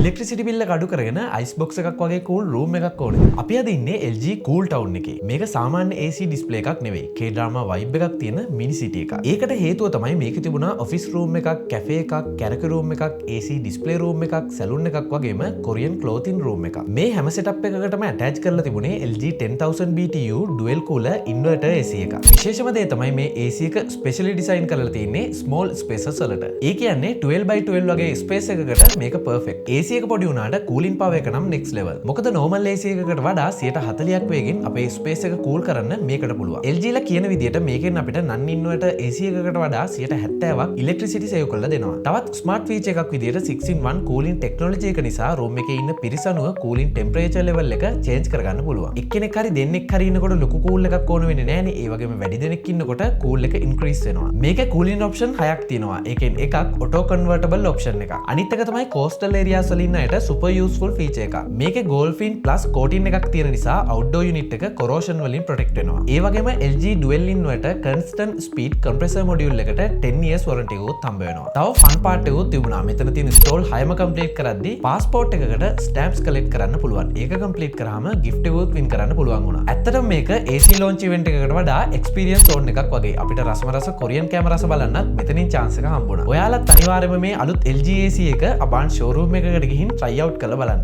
Electricity bill එක අඩු කරගෙන අයිස් බොක්ස් එකක් වගේ කූල් රූම් එකක් ඕනේ. අපි අද ඉන්නේ LG Cool Town එකේ. මේක සාමාන්‍ය AC display එකක් නෙවෙයි. K-drama vibe එකක් තියෙන මිනි සිටි එකක්. ඒකට හේතුව තමයි මේකේ තිබුණා ඔෆිස් රූම් එකක්, කැෆේ එකක්, කැරෝකේ රූම් එකක්, AC display room එකක්, සැලූන් එකක් වගේම කොරියන් ක්ලෝතින් රූම් එකක්. මේ හැම සෙටප් එකකටම ඇටච් කරලා තිබුණේ LG 10,000 BTU dual cooler inverter AC එකක්. විශේෂම දේ තමයි මේ AC එක ස්පෙෂලි ඩිසයින් කරලා තියෙන්නේ ස්මෝල් ස්පේසස් වලට. ඒ කියන්නේ 12 by 12 වගේ ස්පේස් එකකට මේක පර්ෆෙක්ට්. AC එක පොඩි වුණාට කූලින් පවර් එක නම් නෙක්ස්ට් ලෙවල්. මොකද නෝමල් AC එකකට වඩා 40%ක් වේගෙන් අපේ ස්පේස් එක කූල් කරන්න මේකට පුළුවන්. LG ලා කියන විදිහට මේකෙන් අපිට නන් ඉන්වර්ටර් AC එකකට වඩා 70%ක් ඉලෙක්ට්‍රිසිටි සේව් කරලා දෙනවා. තවත් ස්මාර්ට් ෆීචර් එකක් විදිහට 6 in 1 cooling technology එක නිසා රූම් එකේ ඉන්න පිරිස අනුව කූලින් ටෙම්පරේචර් ලෙවල් එක චේන්ජ් කරගන්න පුළුවන්. එක්කෙනෙක් හරි දෙන්නෙක් හරි ඉන්නකොට ලොකු කූල් එකක් ඕන වෙන්නේ නෑනේ. ඒ වගේම වැඩි දෙනෙක් ඉන්නකොට කූල් එක ඉන්ක්‍රීස් වෙනවා. මේකේ කූලින් ඔප්ෂන් හයක් තියෙනවා. ඒකෙන් එකක් ඔටෝ කන්වර්ටබල් ඔප්ෂන් එකක්. අනිත් එක තමයි කෝස්ටල් ඒරියාස් වල ඉන්න අයට සුපර් යූස්ෆුල් ෆීචර් එකක්. මේකේ ගෝල්ෆින් ප්ලස් කෝටින් එකක් තියෙන නිසා අවුට්ඩෝර් යුනිට් එක කොරෝෂන් වලින් ප්‍රොටෙක්ට් වෙනවා. ඒ වගේම LG dual inverter constant speed compressor module එකට 10 years warranty එකකුත් හම්බ වෙනවා. තව ෆන් පාර්ට් එකකුත් තිබුණා. මෙතන තියෙන ස්ටෝල් හයම කම්ප්ලීට් කරද්දී පාස්පෝර්ට් එකකට ස්ටෑම්ප්ස් කලෙක්ට් කරන්න පුළුවන්. ඒක කම්ප්ලීට් කරාම ගිෆ්ට් එකකුත් වින් කරන්න පුළුවන් වුණා. ඇත්තටම මේක AC launch event එකකට වඩා එක්ස්පීරියන්ස් සෝන් එකක් වගේ. අපිට රසම රස කොරියන් කෑම රස බලන්නත් මෙතනින් චාන්ස් එක හම්බුණා. ඔයාලත් අනිවාර්යයෙන්ම මේ අලුත් LG AC එක අබාන් ෂෝරූම් එකකට ගිහින් try out කරලා බලන්න.